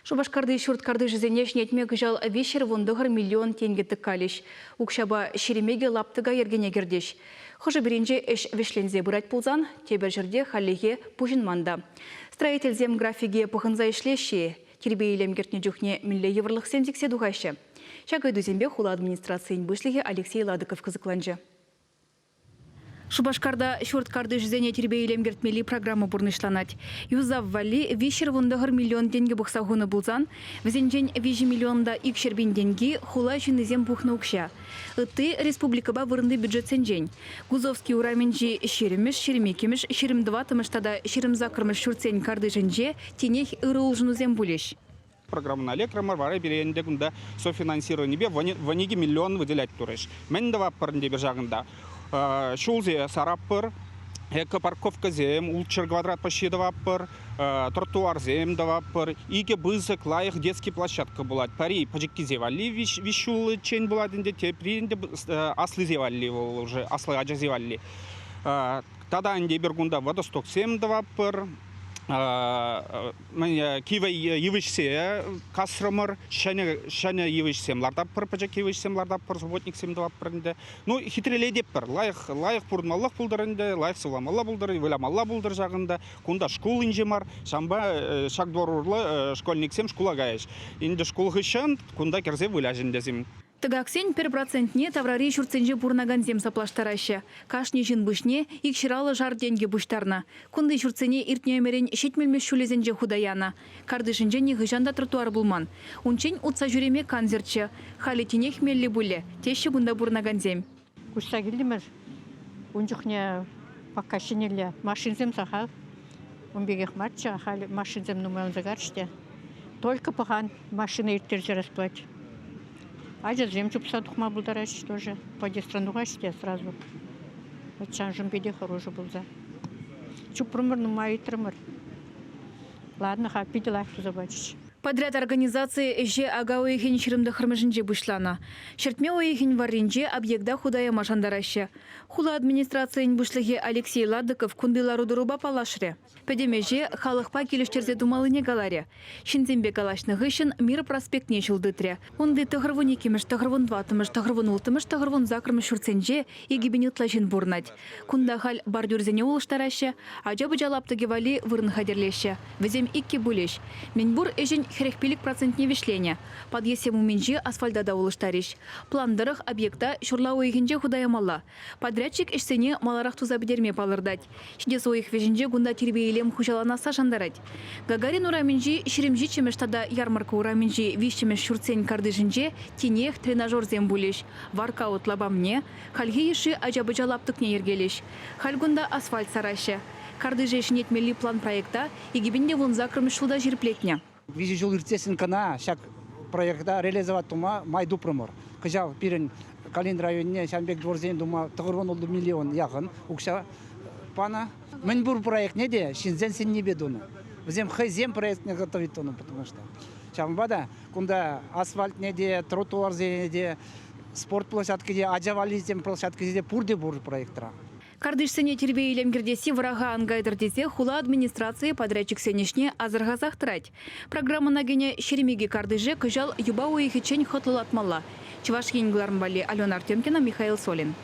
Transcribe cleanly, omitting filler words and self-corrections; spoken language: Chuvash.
Шупашкарти ҫурт картишӗсене ҫӗнетме кӑҫал 319 миллион тенкӗ тӑккалӗҫ. Укҫапа ҫирӗмеке лаптӑка йӗркене кӗртӗҫ. Хӑшӗ-пӗринче ӗҫ вӗҫленсе пырать пулсан, тепӗр ҫӗрте хальлӗхе пуҫӑнман та. Строительсем графике пӑхӑнса ӗҫлеҫҫӗ-и? Тирпей-илем кӗртнӗ чухне мӗнле йывӑрлӑхсем сиксе тухаҫҫӗ? Ҫак ыйтусемпе хула администрацийӗн пуҫлӑхӗ Алексей Ладыков кӑсӑкланчӗ. Шупашкарта ҫурт картишӗсене тирпей-илем кӗртмелли программа пурнӑҫланать. Юсав валли 319 миллион тенкӗ пӑхса хунӑ пулсан, вӗсенчен 3 миллион та 200 пин тенки хула ҫыннисем пухнӑ укҫа. Ытти, республикӑпа вырӑнти бюджетсенчен. Гузовский урамӗнчи ҫирӗммӗш, 22-мӗш, 24-мӗш тата 28-мӗш ҫуртсен картишӗнче тинех ырӑ улшӑнусем пулӗҫ. Программӑна лекрӗмӗр, вара пире ӗнтӗ кунта софинансированипе 12 миллион выделять турӗҫ. Мӗн тӑватпӑр ӗнтӗ эпир ҫакӑнта? Ҫулсем сараппӑр, экопарковкӑсем ултҫӗр квадрат почти тӑватпӑр, тротуарсем тӑватпӑр. Икӗ пысӑк лайӑх детский площадка пулать. Пӗри пӗчӗккисем валли виҫ ҫулччен пулать ӗнтӗ, тепри ӗнтӗ аслисем валли вӑл уже, аслӑ ачасем валли. Тата ӗнтӗ эпир кунта водостоксем тӑватпӑр, кивӗ йывӑҫсем касрӑмӑр, ҫӗнӗ йывӑҫсем лартатпӑр, пӗчӗк йывӑҫсем лартатпӑр, субботниксем тӑватпӑр ӗнтӗ. Ну, хитрелететпӗр. Лайӑх, лайӑх пурӑнмаллах пултӑр ӗнтӗ, лайӑх сывламалла пултӑр, вылямалла пултӑр ҫакӑнта. Кунта шкул инҫе мар, ҫавӑнпа ҫак двор урлӑ школьниксем шкула каяҫ. Ӗнтӗ шкул хыҫҫӑн кунта кӗрсе выляҫ ӗнтӗ. Тӑкаксен пӗр процентне таврари ҫуртсенче пурӑнакансем саплаштараҫҫӗ. Кашни ҫын пуҫне икҫӗр шар тенкӗ пуҫтарнӑ. Кунти ҫуртсене иртнӗ ӗмӗрӗн ҫитмӗлмӗш ҫулӗсенче хута янӑ. Картишӗнче нихӑҫан та тротуар пулман. Унччен утса ҫӳреме кансӗрччӗ. Халӗ тинех меллӗ пулӗ, теҫҫӗ кунта пурӑнакансем. Куҫса килтӗмӗр. Ун чухне пока ҫӗнӗлле машинсем сахал. Ун пекех марччӗ. Халӗ машинсем нумайланса карӗҫ те. Только пӑхан машина ирттерсе расплать. Ачасем чупса тухма пултараҫҫӗ тоже. Подъездран тухаҫҫӗ те сразу. Ҫавшӑн питӗ хӑрушӑ пулса. Чупрӑмӑр, нумай ыйтрӑмӑр. Ладно-ха, питӗ лайӑх туса пачӗҫ. Подряд организацийӗ ӗҫе ака уйӑхӗн 29-мӗшӗнче пуҫланӑ. Ҫӗртме уйӑхӗн варринче объекта хута яма шантараҫҫӗ. Хула администрацийӗн пуҫлӑхӗ Алексей Ладыков кунти лару-тӑрупа паллашрӗ. Пӗтӗм ӗҫе халӑхпа килӗштерсе тумаллине каларӗ. Ҫынсемпе калаҫнӑ хыҫҫӑн Мир проспектне ҫул тытрӗ. Унти тӑхӑрвун иккӗмӗш, тӑхӑрвун тӑваттӑмӗш, тӑхӑрвун улттӑмӗш, тӑхӑрвун саккӑрмӗш ҫуртсенче 2000 ытла ҫын пурӑнать. Кунта халь бордюрсене улӑштараҫҫӗ, ача-пӑча лаптӑкӗ валли вырӑн хатӗрлеҫҫӗ. Вӗсем иккӗ пулӗҫ. Мӗнпур ӗҫӗн 45 процентне вӗҫленӗ. Подъездсем умӗнчи асфальта та улӑштарӗҫ. План тӑрӑх объекта ҫурла уйӑхӗнче хута ямалла. Подрядчик ӗҫсене маларах туса пӗтерме палӑртать. Ҫитес уйӑх вӗҫӗнче кунта тирпей-илем хуҫаланасса шантарать. Гагарин урамӗнчи 27-мӗш тата Ярмарка урамӗнчи виҫҫӗмӗш ҫуртсен картишӗнче тинех тренажерсем пулӗҫ, воркаут лапамне, хальхи йышши ача-пӑча лаптӑкне йӗркелӗҫ. Халь кунта асфальт сараҫҫӗ. Картише ҫӗнетмелли план-проекта 2018-мӗш ҫулта ҫирӗплетнӗ. Виҫӗ ҫул иртсессӗн кӑна ҫак проекта реализовать тума май тупрӑмӑр. Кӑҫал пирӗн Калинин районне ҫавӑн пек дворсене тума 96 миллион яхӑн укҫа панӑ. Мӗнпур проектне те ҫынсен сӗннипе тунӑ. Вӗсем хӑйсем проектне готовить тунӑ, потому что. Ҫавӑнпа та кунта асфальтне те, тротуарсене те, спорт площадки те, ача валлисем площадкисем те пурте пур проектра. Картишсене тирпей-илем кӗртесси вӑраха ан кайтӑр тесе хула администрацийӗ подрядчиксен ӗҫне асӑрхасах тӑрать. Программӑна кӗнӗ 22 картише кӑҫал юпа уйӑхӗччен хӑтлӑлатмалла. Чӑваш Ен кӑларӑм валли Алена Артемкина, Михаил Солин.